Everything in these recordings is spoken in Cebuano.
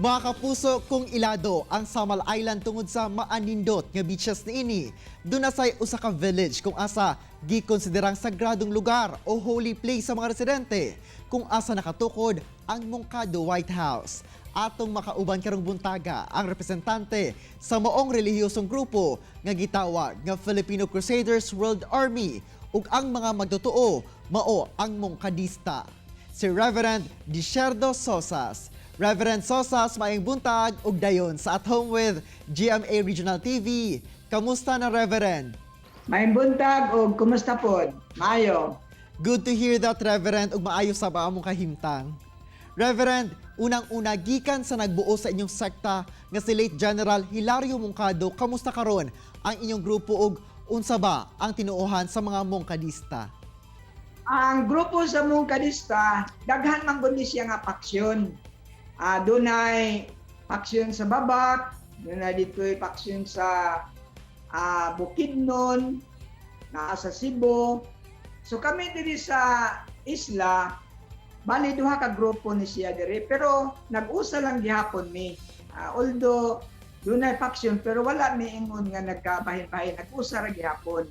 Mga kapuso, kung ilado ang Samal Island tungod sa maanindot nga beaches niini, duna say usa ka village kung asa gikonsiderang sagradong lugar o holy place sa mga residente, kung asa nakatukod ang Moncado White House. Atong makauban karong buntaga ang representante sa maong relihiyosong grupo nga gitawag nga Filipino Crusaders World Army ug ang mga magtotoo mao ang Moncadista, si Reverend Desierto Sosas. Reverend Sosas, maayong buntag ug dayon sa At Home with GMA Regional TV. Kamusta na, Reverend? Maayong buntag og kumusta pod? Maayo. Good to hear that, Reverend, ug maayo sa ba among kahimtang. Reverend, unang-una, gikan sa nagbuo sa inyong sekta nga si late General Hilario Moncado, kamusta karon ang inyong grupo ug unsa ba ang tinuohan sa mga Moncadista? Ang grupo sa Moncadista, daghan man gud ni siya nga paksyon. Dunay paksyon sa Babak, dunay dito'y paksyon sa Bukidnon, naa sa Cebu. So kami diri sa isla, bali duha ka grupo ni siya diri, pero nag-usa lang gihapon mi. Although dunay faction, pero wala mi ingon nga nagkabahin-bahin, nag-usa ra gihapon.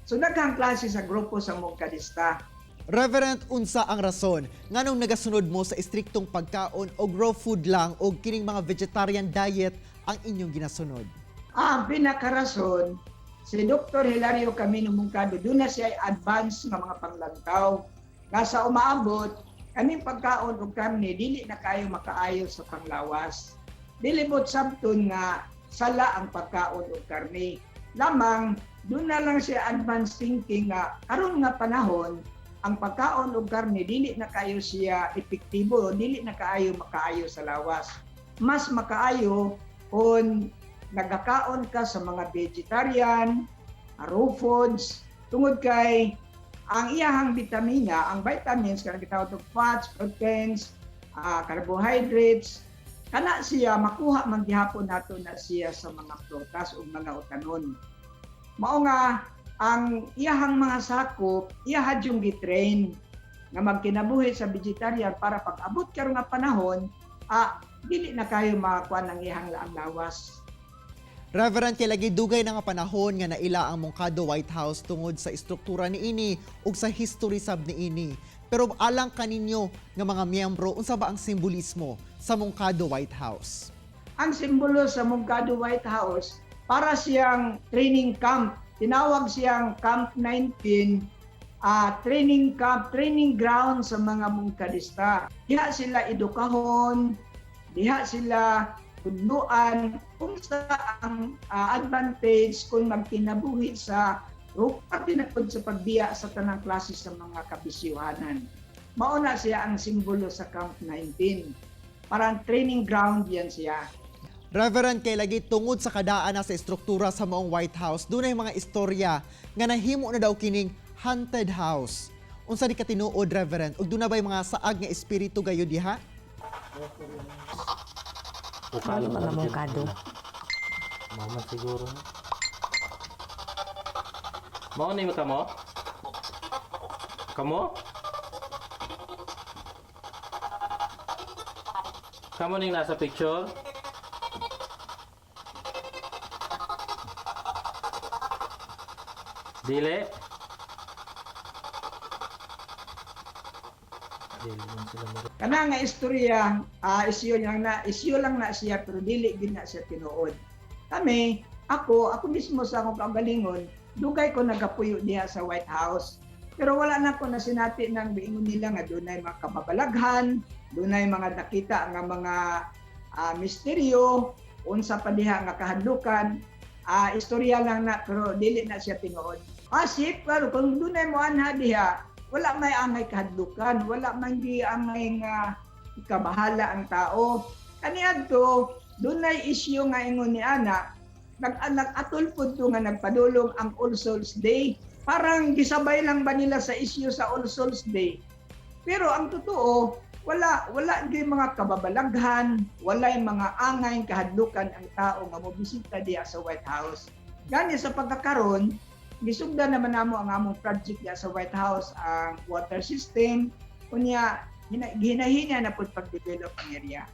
So daghang klase sa grupo sa Moncadista. Reverend, unsa ang rason nganong nagasunod mo sa istriktong pagkaon og raw food lang o kining mga vegetarian diet ang inyong ginasunod? Ang pinakarason, si Dr. Hilario Camino Moncado, duna siya advance nga mga panglantaw. Nga sa umaabot, kaming pagkaon og karne, dili na kayo makaayo sa panglawas. Dili mo't sabton nga sala ang pagkaon og karne. Lamang, duna lang siya advance thinking nga karon nga panahon, ang pagkaon og karne dili na kayo siya epektibo, dili na kaayo makaayo sa lawas. Mas makaayo kung nagakaon ka sa mga vegetarian, raw foods, tungod kay ang iyahang bitamina, ang vitamins, kanang gitawag og fats, proteins, carbohydrates, kana siya makuha man gihapon nato na siya sa mga prutas ug mga utanon. Mao nga ang iyahang mga sakop, iyaha yung gitrain nga magkinabuhi sa vegetarian para pag abot karon nga panahon, dili na kayo makakuha ng iyahang laang lawas. Reverend, kay lagi dugay na nga panahon nga naila ang Moncado White House tungod sa istruktura niini ug sa history sab niini. Pero alang kaninyo nga mga miyembro, unsa ba ang simbolismo sa Moncado White House? Ang simbolo sa Moncado White House, para siyang training camp. Tinawag siyang Camp 19, training camp, training ground sa mga Moncadista. Diha sila edukahon, diha sila tudluan kung sa ang advantage kung magkinabuhi sa rupa tinakod sa pagbiya sa tanang klase sa mga kabisyuhanan. Mauna siya ang simbolo sa Camp 19. Parang training ground yan siya. Reverend, kay lagi tungod sa kadaan na sa istruktura sa maong White House, dunay mga istorya nga nahimo na daw kining haunted house. Unsa di katinuod, Reverend? Ug duna bay mga saag nga espiritu gayud diha? Ukalo Mga Moncado. Mama siguro. Mao ni kamo? Kamo? Kamo ning nasa picture? Dili? Dili man sila Kana nga istorya, isyu lang na siya, pero dili gid na siya tinuod. Kami, ako mismo sa akong kaugalingon, dugay ko nagapuyo diha sa White House. Pero wala na ko nasinati ng biingon nila nga dunay mga kababalaghan, dunay mga nakita nga mga misteryo, unsa pa diha nga kahadlukan. Istorya lang na, pero dili na siya tinuod. Asip, pero kung dunay mo anha diha, wala may angay kahadlukan, wala man gi angay nga ikabahala ang tao. Kaniadto, dunay isyu nga ingon ni ana, nag-atol pud to nga nagpadulong ang All Souls Day. Parang gisabay lang ba nila sa isyu sa All Souls Day? Pero ang totoo, wala gyud mga kababalaghan, walay mga angay kahadlukan ang tao nga mobisita diha sa White House. Gani sa pagkakaron, gisugdan naman namo ang among project diha sa White House, ang water system, unya hinahina na pud pag-develop ang area.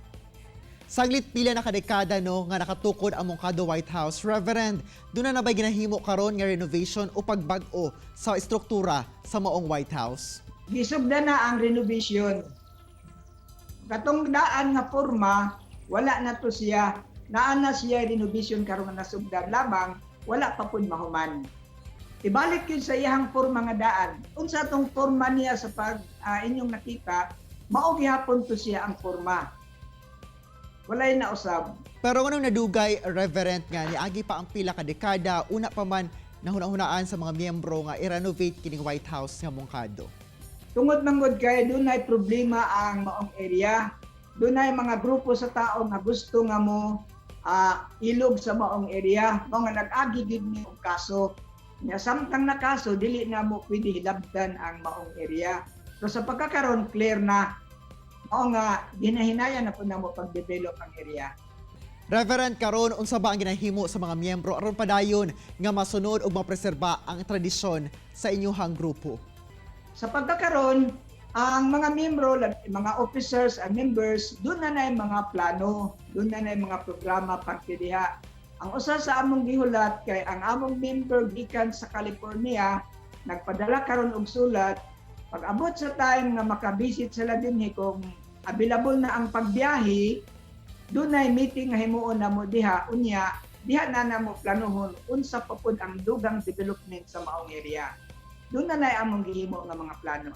Saglit pila na kadekada, no, nga nakatukod ang Moncado White House. Reverend, duna na ba ginahimo karon nga renovation o pagbag-o sa estruktura sa maong White House? Gisugdan na ang renovation. Katong daan nga forma, wala na to siya. Naa na siya renovation karon nga nasugdan lamang, wala pa pud mahuman. Ibalik yun sa iyang forma nga daan. Unsa tong forma niya sa pag inyong nakita, mao gihapon to siya ang forma. Walay na usab. Pero nganong nadugay, Reverend, nga niagi pa ang pila ka dekada, una pa man nahuna-hunaan sa mga miyembro nga i-renovate kining White House nga Moncado? Tungod manggod kay dunay problema ang maong area. Dunay mga grupo sa tao nga gusto nga mo ilog sa maong area, mao nga nag-agi gid ni og kaso. Nya samtang nakaso, dili na mo pwede hilabtan ang maong area. Pero sa pagkakaron, clear na. Mao nga ginahinayan na pud namo pag-develop ang area. Reverend, karon unsa ba ang ginahimo sa mga miyembro aron padayon nga masunod ug mapreserba ang tradisyon sa inyuhang grupo? Sa pagkakaron, ang mga miyembro, mga officers and members, duna na yung mga plano, duna na yung mga programa pagtidiha. Ang usa sa among gihulat kay ang among member gikan sa California, nagpadala karon og sulat, pag abot sa time nga makabisit sila dinhi, kung available na ang pagbiyahe, dunay meeting nga himuon namo diha. Unya diha na namo planohon unsa pa pud ang dugang development sa maong area. Duna na among gihimo nga mga plano.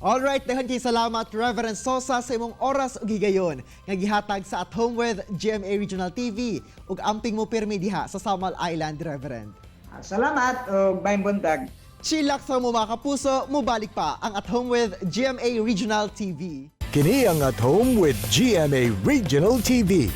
Alright, daghan kay salamat, Reverend Sosa, sa imong oras ug higayon nga gihatag sa At Home with GMA Regional TV, ug amping mo pirmi diha sa Samal Island, Reverend. Salamat ug maayong buntag. Chillax sa mo, mga kapuso, mubalik pa ang At Home with GMA Regional TV. Kini ang At Home with GMA Regional TV.